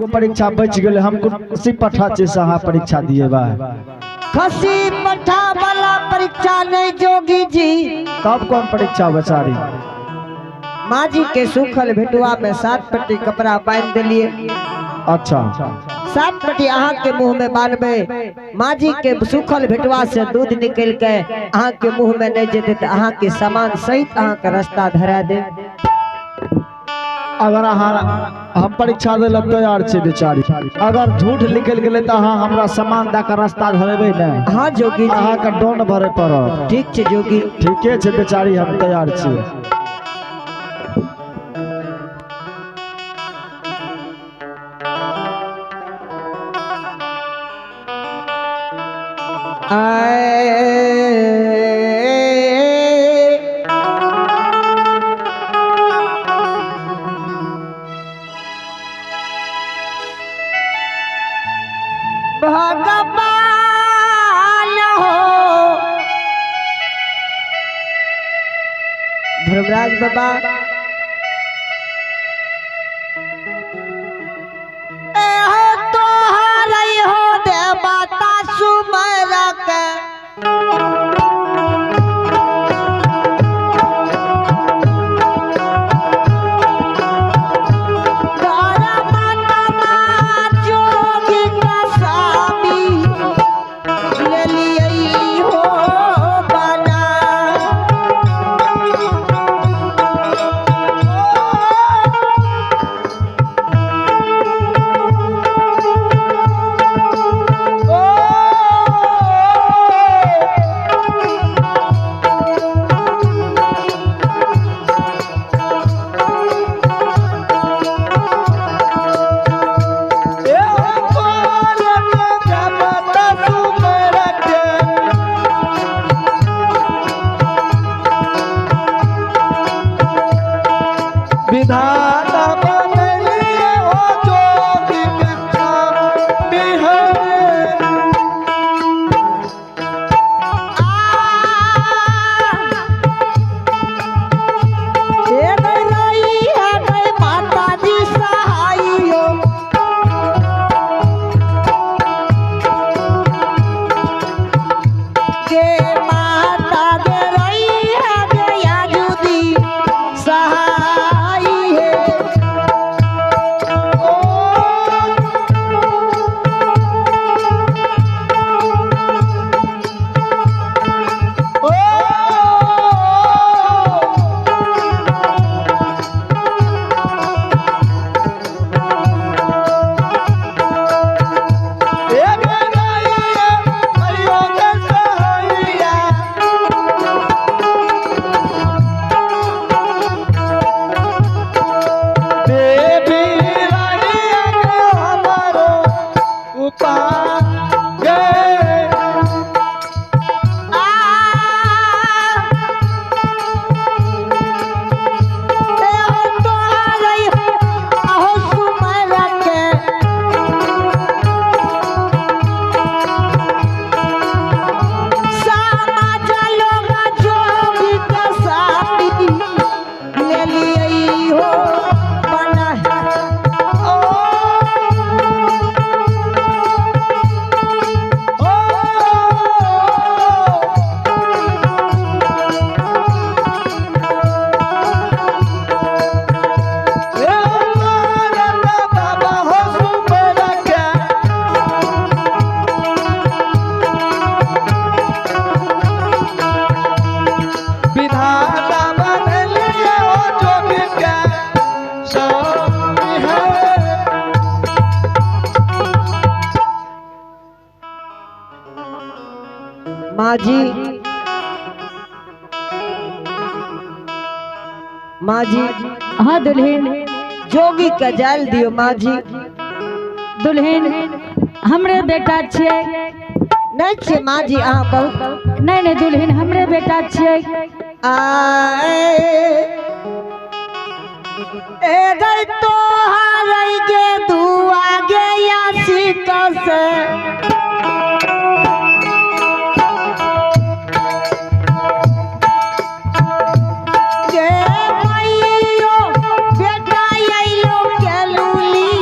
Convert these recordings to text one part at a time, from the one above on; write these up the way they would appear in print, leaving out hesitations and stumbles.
परीक्षा बच गेलै। हम कुर्सी पठा छै से अहाँ परीक्षा दिएबै? खसी पठा वाला परीक्षा नहीं जोगी जी। तब कौन परीक्षा बेचारी? माँ जी के सूखल भेटुआ में 7 पट्टी कपड़ा बांध दिलिए। अच्छा। 7 पट्टी अहाँ के मुंह में बांधबे, माँ जी के सूखल भेटुआ से दूध निकल के अहाँ के मुंह में नहीं जेते तो अहाँ के सामान सहित अहाँ के रास्ता धरा दे। अगर अहाँ हम परीक्षा दे लए तैयार छी बेचारी, अगर झूठ निकल गेलै तऽ अहाँ हमरा सामान दऽ के रास्ता धरेबै ने? हाँ जोगी जी। अहाँके दंड भरे पड़त। ठीक छै जोगी। ठीके छै बेचारी, हम तैयार छी। भगवान हो धर्मराज बाबा, एहो तोहर हो दे माता सुमरक। जोगी का स्वामी ले लियै हो बना। विधाता बनलिए हो जोगी के स्वामी है। ए गई रही है गई माता जी सहाइयो, के माता गे रही है गे आजुदी सहाई है। आ ए हो तोहर हो सुमर के समाज लोग जोगी के साथी ले लियै हो बना। विधाता बनलिए हो जोगी के स्वामी है। माँ जी, माँ जी। हाँ दुल्हन। जोगी के जाल दियो माँ जी। दुल्हन, हमरे बेटा छियै। नहीं छे माँ जी, अहाँ बहुत नहीं नहीं दुल्हन, हमरे बेटा छियै। आए ए गई तोहर गे दुआ गे यासी से गे मैयो बेटा अइलो के लूली।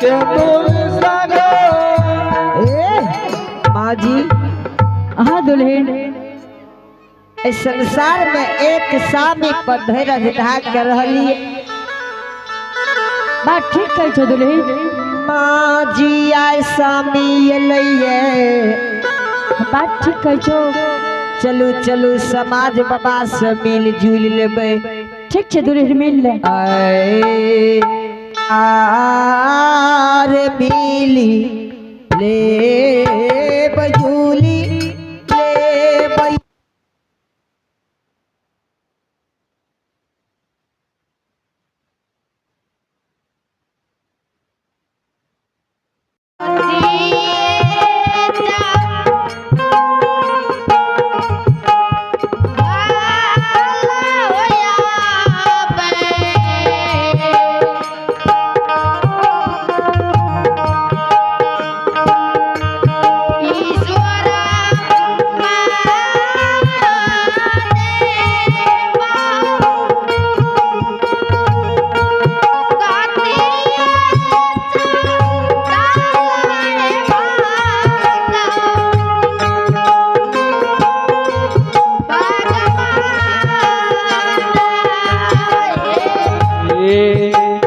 के दूर सगो। ए माँ जी। हाँ दुल्हन। इस संसार में एक सामी पर धैर्य धार कर रहली। बात ठीक कहै छौ दुल्हन। माँ जी आय सामी एलैये। बात ठीक कहै छौ। चलू चलू, समाज बाबा से मिल जुल लेबै। ठीक छै दुल्हन, मिल ले। आए आर मिली ले बजूली ले बजूली।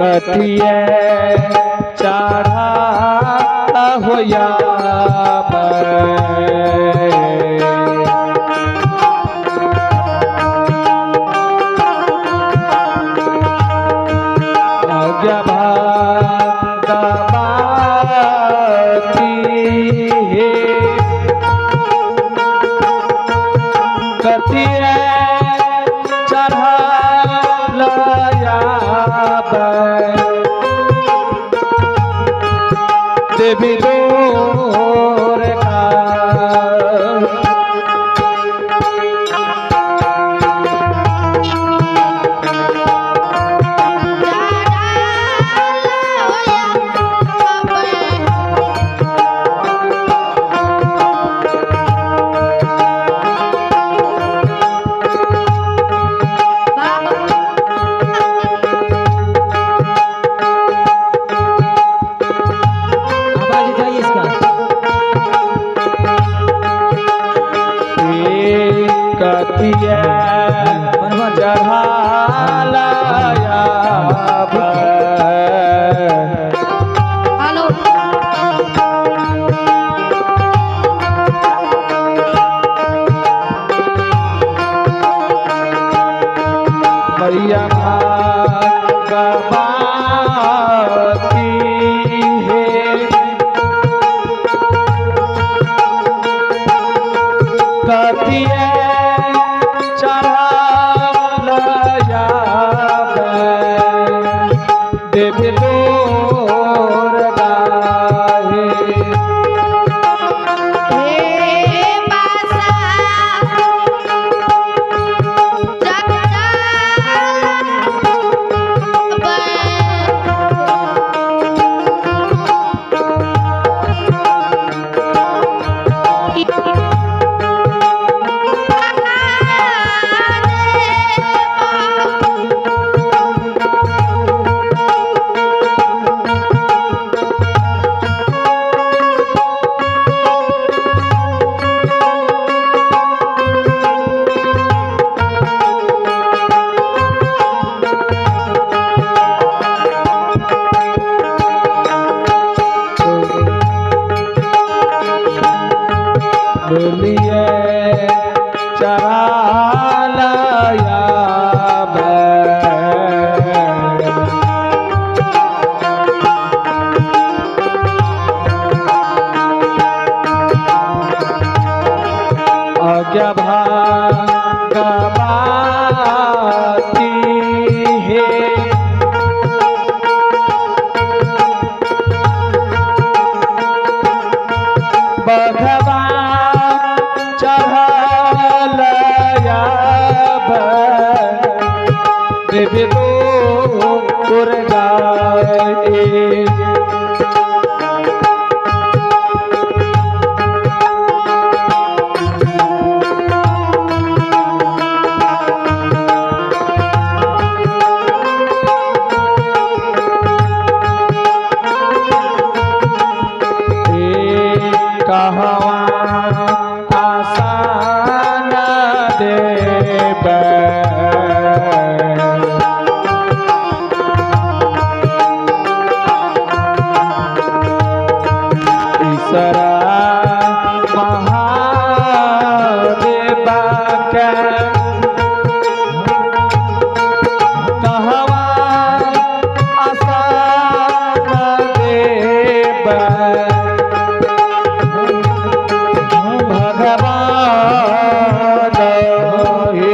कथिए चढ़ा होया। आज्ञा भगवती हे, कथिए चढ़ा देवी दुर्गा। आवाज उठाइए इसका। कथिए चढ़ा। मैया भगवती हे, कथिए चढ़ा देवी दुर्गा हे। बोलिए चढ़ा। आज्ञा भगवती हे, भगवान चढ़ल देवी दुर्गा। कहवा आसान देव। ईश्वरा महादेव के कहवा आसान देव। भगवान हे।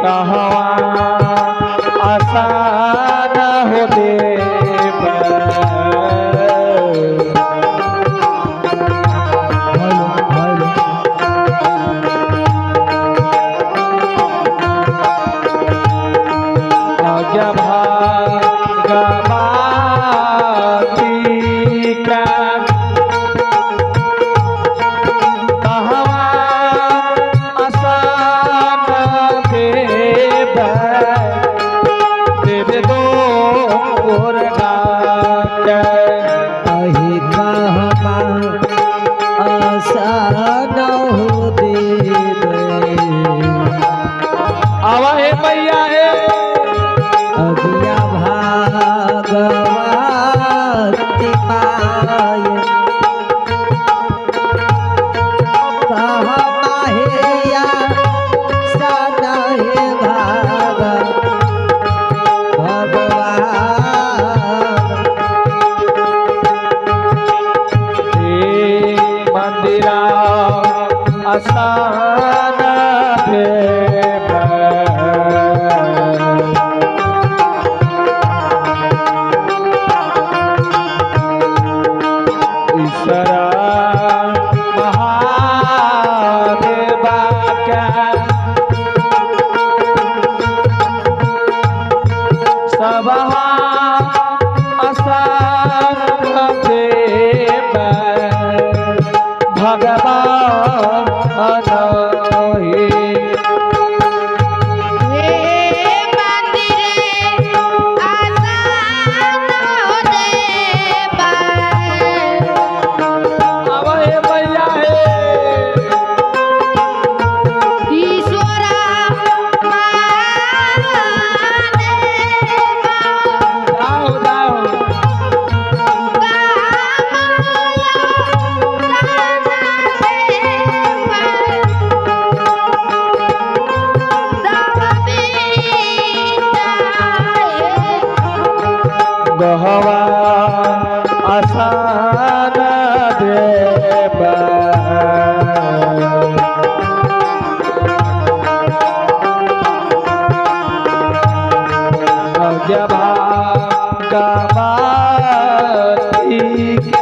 कहवा आसान हो देव। आज्ञा भगवती का कहवा आसान देव। देव दुर्गा के। अहि कहमा आसान हो देव। आवा हे मैया हे। अगिया भागवती माय कहमा हेया सदा हे भाग भगवान। हे मंदिरा आसान देव। ईश्वरा महादेव के सब आसान देव। भगवान हे। आवा हे मैया हे। जाओ जाओ। गहवा आसान देव। आज्ञा भगवती के।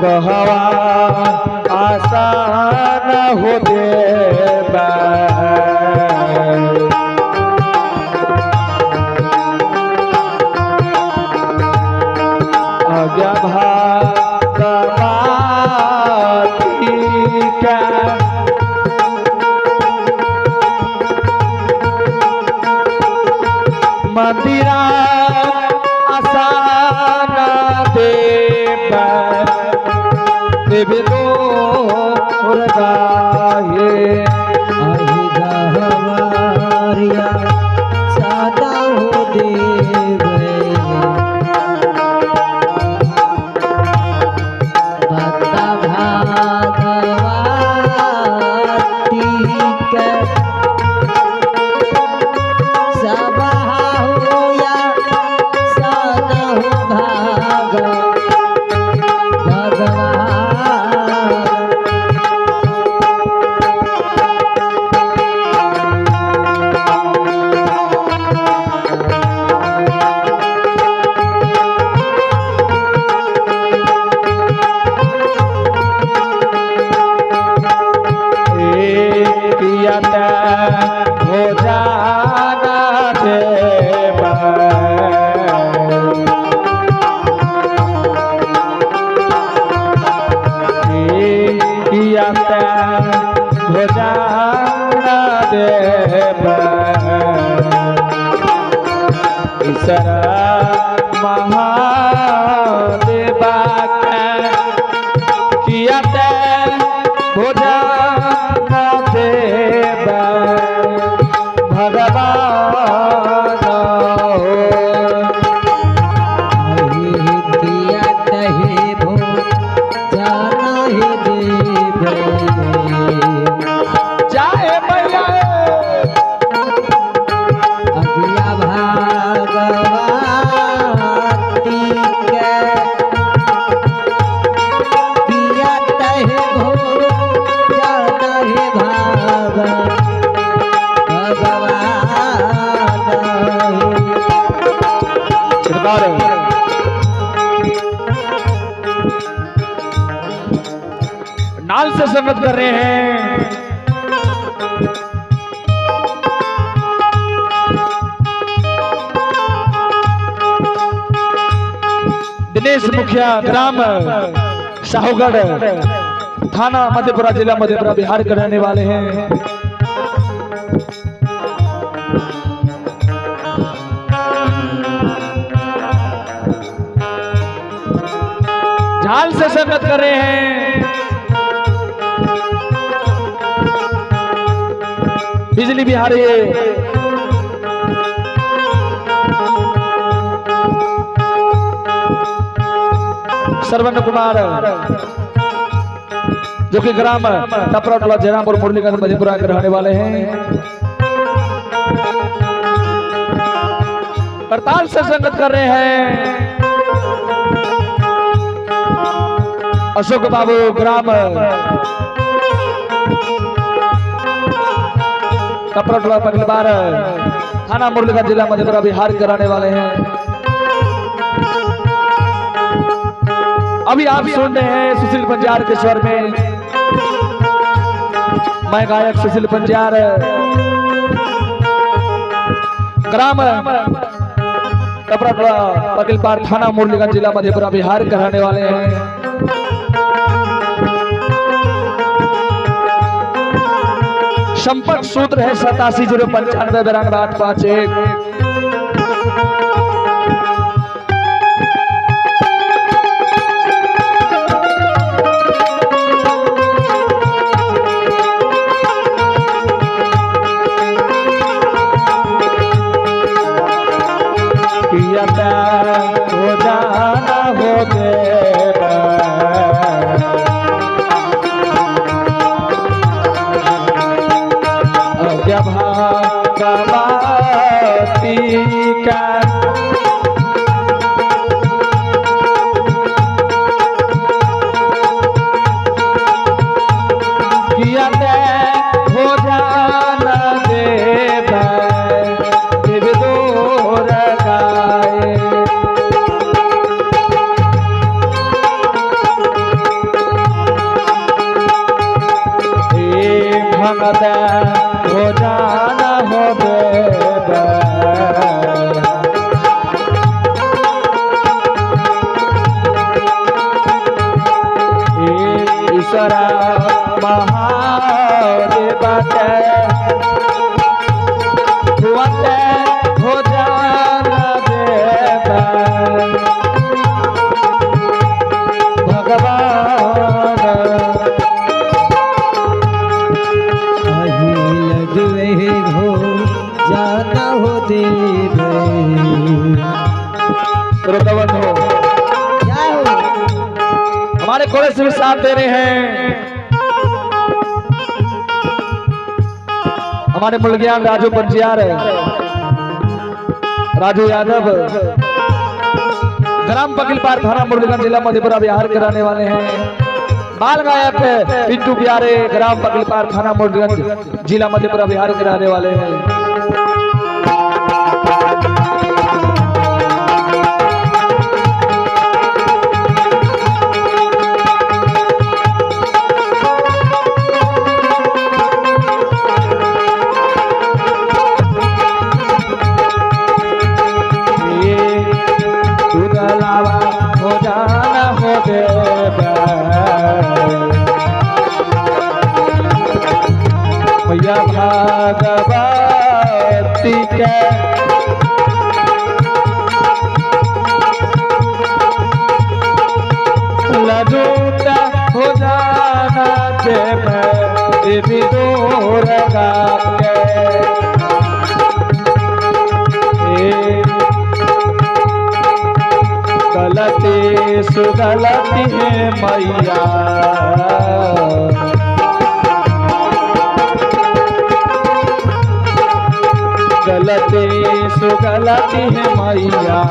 गहवा आसान हो देव। आज्ञा भगवती के। मंदिरा आसान देव। देव दुर्गा हे। अहि गहवारिया सदा हो देव। बता भागवती के सब होया सदा हो भाग भगवान। भोजन देव ईश्वर महादेवा के किया ते भोजन देव भगवान हो। किया तहे भो जाना हे देव जाए मैया अगिया भागवती के किया तहे भो जाना हे भाग भगवान सरदार नाल से संगत कर रहे हैं दिनेश मुखिया ग्राम साहूगढ़ थाना मधेपुरा जिला मधेपुरा बिहार के रहने वाले हैं। झाल से संगत कर रहे हैं बिजली बिहारी सरवण कुमार जो कि ग्राम टपरा जयरामपुर मुरलीगंज मधेपुरा के रहने वाले हैं। करताल से संगत कर रहे हैं अशोक बाबू ग्राम कपड़ोटला पगलबार थाना मुरलीगंज जिला मधेपुरा बिहार के रहने वाले हैं। अभी आप सुन रहे हैं सुशील पंजार के स्वर में मैं गायक सुशील पंजार ग्राम कपड़ोटला पगलपार थाना मुरलीगंज जिला मधेपुरा बिहार के रहने वाले हैं। संपर्क सूत्र है 87 0 95 92 8 5 1। किया हो जाना हो देवा भागवती का किया ते हो जाना देव देव दूर गाए। हे भगत हो जाना हो देव हे ईश्वर महादेव के हुआते हो जाना देव भगवान। अही लगवे हो जाना हो देव श्रोतावन हो क्या हो हमारे कॉलेज से भी साथ दे रहे हैं हमारे मुलगियान राजू पंजियार राजू यादव ग्राम पकिलपार थाना मुरलीगंज जिला मधेपुरा बिहार के रहने वाले हैं। बाल गायक पिंटू प्यारे ग्राम पकिलपार थाना मुरलीगंज जिला मधेपुरा बिहार के रहने वाले हैं। दूध लावा हो जाना हो देव। पूजा भागवती के लजूटा हो जाना जे मैं देवी दुर्गा के। ए, गलती सुगलती है मैया, गलती सुगलती है मैया।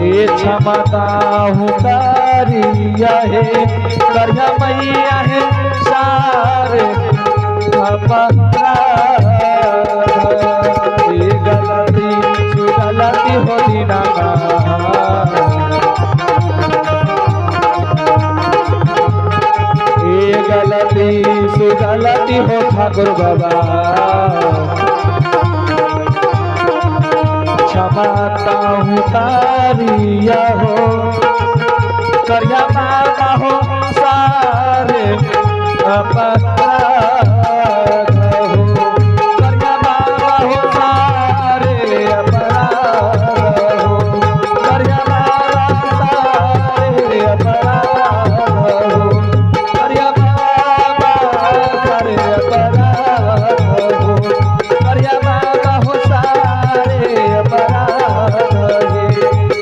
ये क्षमता हूँ करिया है, करिया मैया है सारे अपराध। ये गलती सुगलती होती ना, ये गलती सुगलती हो ठाकुर बाबा। क्षमाता हूँ तारिया हो, करिया बाबा हो सारे अपराध हो, करिया बाबा हो सारे अपराध हो, करिया बाबा सारे अपराध हो, करिया बाबा सारे अपराध हो, करिया बाबा हो सारे अपराध हे,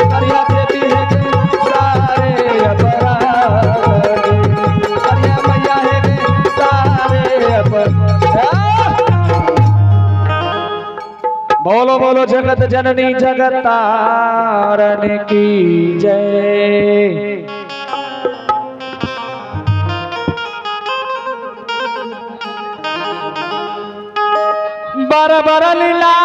करिया देवी हे के सारे अपराध हे, करिया मैया हे के सारे अपराध। बोलो बोलो जगत जननी जगत तारण की जय। बार बार लीला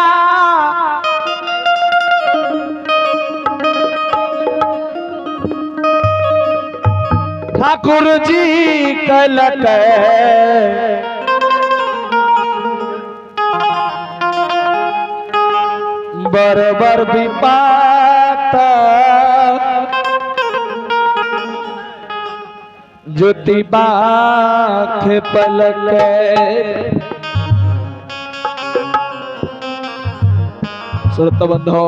ठाकुर जी कलक बरबर विपात ज्योति बाख पलक। श्रोता बंधो,